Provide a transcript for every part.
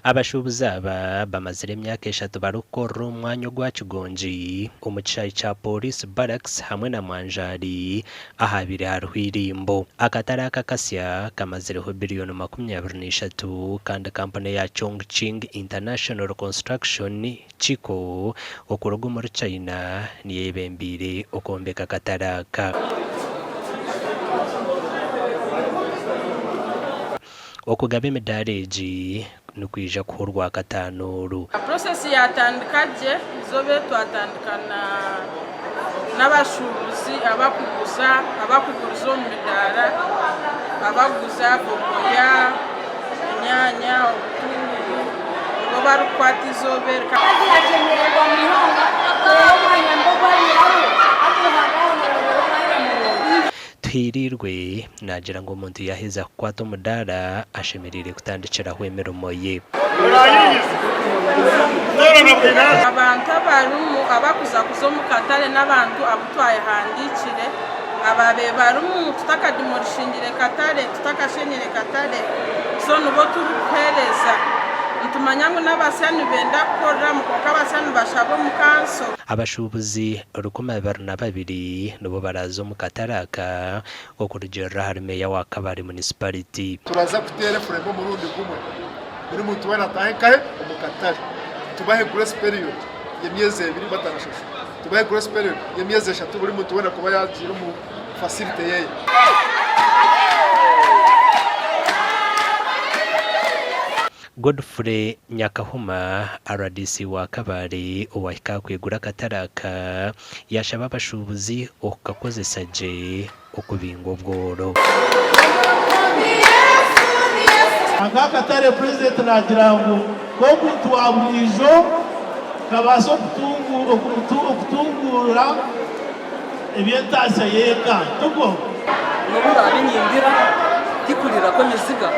Abashuubuzi aba bamazire emyaka eshatu barikukorera omu mwanya ogwa Kigongi omu kishaayi kya Police Barracks hamwe na Mwanjari ahabaire hariho eirimbo. Akatare aka akasya kamazireho biriyoni 23 kandi kampuni eya Chongqing International Construction, Chiko, okuruga omuri China niyo eyebembeire okwombeka akatare aka. Okugaba emidaara egi nikwija kuha Orwakataano oru. Process yatandika gye, eizooba eri twatandika n'abashuubuzi abakuguza, abakuguriza omu midaara, abakuguza bogoya, enyaanya, obutunguru, nibo barikukwata eizooba eri. Tuhiiriirwe naagira ngu omuntu yaaheza kukwata omudaara ashemereire kutandikiraho emirimo ye. Abantu abarimu abakuza kuza omu katare n'abantu abu twayehandiikire abaabaire barimu tutakadimorishingire katare, tutakashenyire katare so nibo turikuheereza. Nitumanya ngu n'abasya nibenda kukoreramu kwonka abasya nibashaba omu kanso. Abashuubuzi 202 nibo baraaze omu katare aka okurugiirira ahari Meeya wa Kabale Munisipariti. Turaza kuteera efuremu omurundi gumwe, buri muntu weena ataahe nkahe omu katare. Tubahe grace period y'emyezi ebiri batarashashura. Tubahe grace period y'emyezi eshatu buri muntu weena kuba yaagiire omu facility yeye. Godfrey Nyakahuma, rdc wa Kabale owahika aha kwigura akatare aka, yashaba abashuubuzi okukakozesa gye okubinga obworo. Aka akatare Purezidenti naagira ngu nk'omuntu wa buriijo kabaase okutunguura eby'entaasya y'eka. Tikwo? N'obu ndaabe nindira, tikurira kw'emiziga,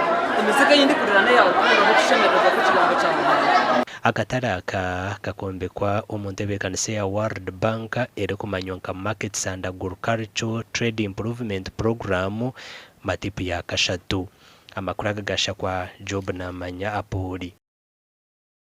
emiziga ei ndikurira n'eya rukundo n'okushemererwa kw'ekigambo kya Ruhanga. Akatare aka kakombekwa omu ntebeekanisa eya World Bank erikumanywa nka Markets and Agricultural Trade Improvement Programme, MATIP ya kashatu. Amakuru aga gashakwa Job Namanya Apooli.